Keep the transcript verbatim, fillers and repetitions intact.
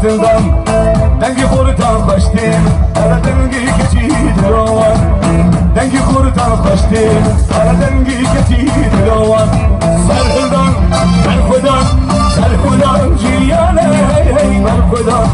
Zindan, dengê xortan xweştê, hele dengê keçî dilowan. Dengê xortan xweştê, hele dengê keçî dilowan. Serhildan, serxwedan, serxwedan jiyane hey hey serxwedan.